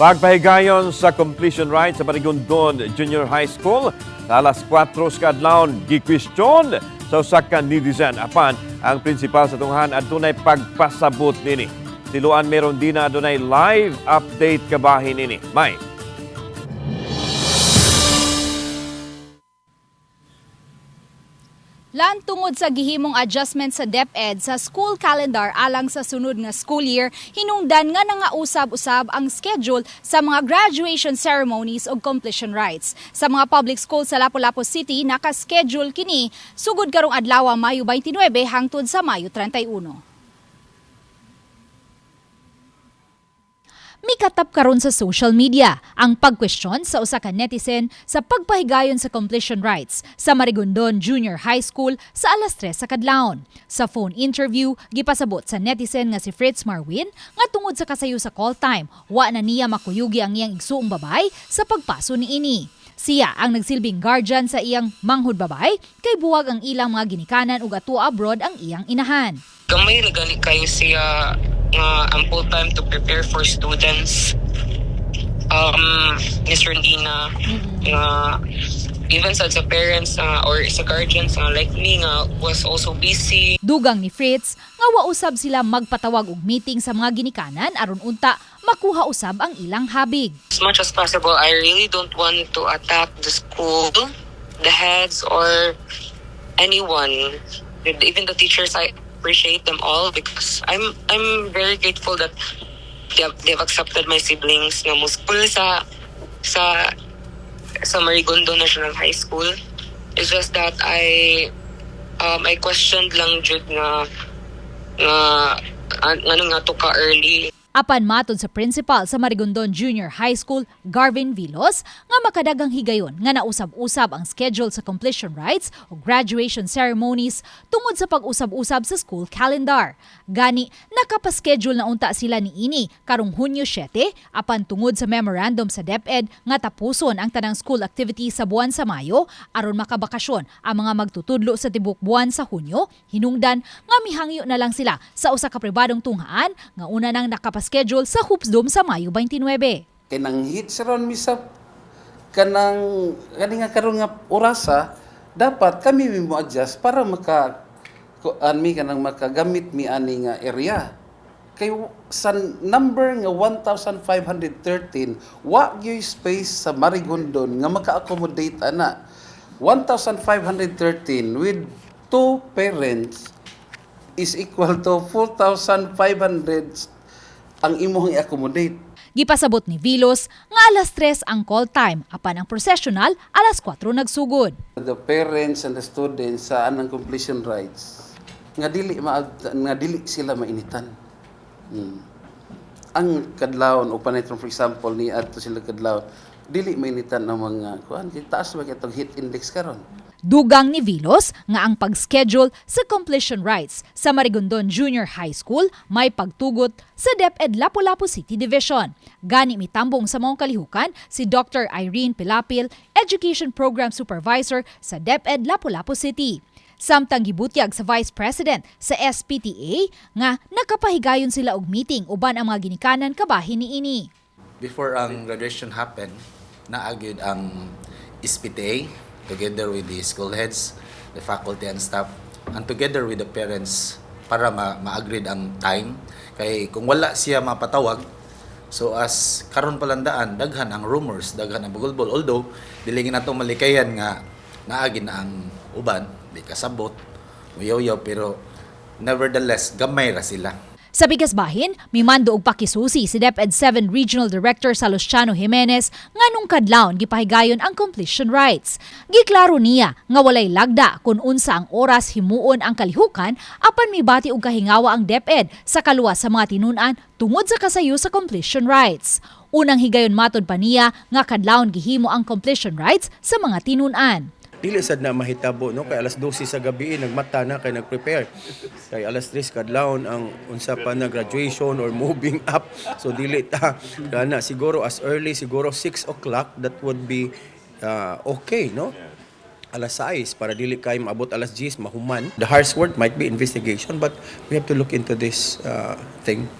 Pagpahigayon sa completion rites sa Marigondon Junior High School sa alas 4 sa kadlawon, gikwestiyon sa usa ka netizen apan ang principal sa tunghan adunay pagpasabot nini. Siluan meron din na adunay live update kabahin nini. May Lan tungod sa gihimong adjustment sa DepEd sa school calendar alang sa sunod nga school year, hinungdan nga nangausab-usab ang schedule sa mga graduation ceremonies ug completion rites. Sa mga public school sa Lapu-Lapu City, naka-schedule kini sugod karong adlaw, Mayo 29, hangtod sa Mayo 31. Mikatap karon sa social media ang pagkwestiyon sa usa ka netizen sa pagpahigayon sa completion rites sa Marigondon Junior High School sa alas 3 sa kadlawon. Sa phone interview, gipasabot sa netizen nga si Fritz Marwin nga tungod sa kasayo sa call time, wa na niya makuyugi ang iyang igsuong babay sa pagpaso niini. Siya ang nagsilbing guardian sa iyang manghud babay kay buwag ang ilang mga ginikanan ug atua abroad ang iyang inahan. Gamay ra gani kayo siya nga ample time to prepare for students. Miss Rondina, nga even sa parents nga or sa guardians nga like me nga was also busy. Dugang ni Fritz nga wausab sila magpatawag og meeting sa mga ginikanan aron unta makuha usab ang ilang habig. As much as possible, I really don't want to attack the school, the heads, or anyone. Even the teachers, I appreciate them all because I'm very grateful that they've accepted my siblings nga mo school sa Marigondo National High School. It's just that I questioned lang jud nga ngano nga to ka early. Apan matod sa principal sa Marigondon Junior High School, Garvin Vilos, nga makadagang higayon nga nausab-usab ang schedule sa completion rites o graduation ceremonies tungod sa pag-usab-usab sa school calendar. Gani, nakapaschedule na unta sila ni ini karong Hunyo 7, apan tungod sa memorandum sa DepEd nga tapuson ang tanang school activities sa buwan sa Mayo aron makabakasyon ang mga magtutudlo sa tibok buwan sa Hunyo, hinungdan nga mihangyo na lang sila sa usa ka pribadong tunghaan nga una nang nakapaschedule sa Hoops Dome sa Mayo 29. Kay nang hit sa ron mi sa kanang kani nga karon nga orasa, dapat kami mi mo adjust para maka kuan mi, kanang makagamit mi ani nga area, kay sa number nga 1513, wa gyud space sa Marigondon nga maka-accommodate ana 1513 with two parents is equal to 4500 ang imong i-accommodate. Gipasabot ni Vilos nga alas 3 ang call time apan ang processional alas 4 nagsugod. The parents and the students sa anang completion rites nga dili sila mainitan. Ang kadlawon o panitron, for example, ni adto sila kadlawon, dili mainitan ang mga kuan kay taas ba kay heat index karon. Dugang ni Vilos nga ang pag-schedule sa completion rites sa Marigondon Junior High School may pagtugot sa DepEd Lapu-Lapu City Division. Gani mitambong sa maong kalihukan si Dr. Irene Pilapil, Education Program Supervisor sa DepEd Lapu-Lapu City. Samtang gibutyag sa Vice President sa SPTA nga nakapahigayon sila og meeting uban ang mga ginikanan kabahin niini. Before ang graduation happen, naa gyud ang SPTA together with the school heads, the faculty and staff, and together with the parents para ma-agree ang time. Kay kung wala siya mapatawag, so as karon palandaan, daghan ang rumors, daghan ang bugulbol. Although, dili nato malikayan nga naagi na ang uban, di kasabot, muyaw-yaw, pero nevertheless, gamay ra sila. Sa bigas bahin, mimando og pakisusi si DepEd 7 Regional Director Salustiano Jimenez nga nung kadlawon gipahigayon ang completion rites. Giklaro niya nga walay lagda kung unsa ang oras himuon ang kalihukan apan mibati og kahingawa ang DepEd sa kaluwas sa mga tinun-an tungod sa kasayo sa completion rites. Unang higayon, matod pa niya, nga kadlawon gihimo ang completion rites sa mga tinun-an. Dili sad na mahitabo, no, kay alas 12 sa gabi nagmata na kay nagprepare kay alas 3 kadlawon ang unsa pa na graduation or moving up, so dili ta kana. Siguro as early, siguro 6 o'clock, that would be okay, no, alas 6, para dili kay maabot alas 10 mahuman. The harsh word might be investigation, but we have to look into this thing.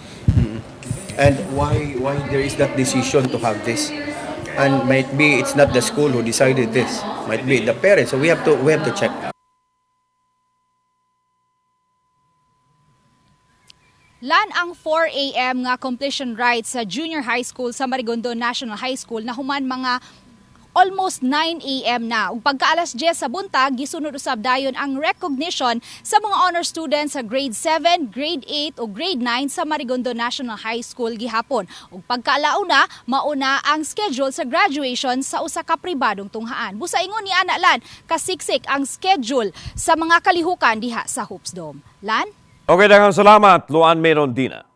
And why there is that decision to have this? And might be it's not the school who decided this. Might be the parents. So we have to check. Lan, ang 4 a.m. nga completion rites sa junior high school sa Marigondon National High School nahuman mga almost 9 a.m. na. Ug pagka alas 10 sa buntag, gisunod usab dayon ang recognition sa mga honor students sa grade 7, grade 8 o grade 9 sa Marigondon National High School gihapon. Ug pagkaalauna, mauna ang schedule sa graduation sa usa ka pribadong tunghaan. Busa ingon ni ana, Lan, kasiksik ang schedule sa mga kalihukan diha sa Hoops Dome. Lan? Okay, daghang salamat, Luan Merondina.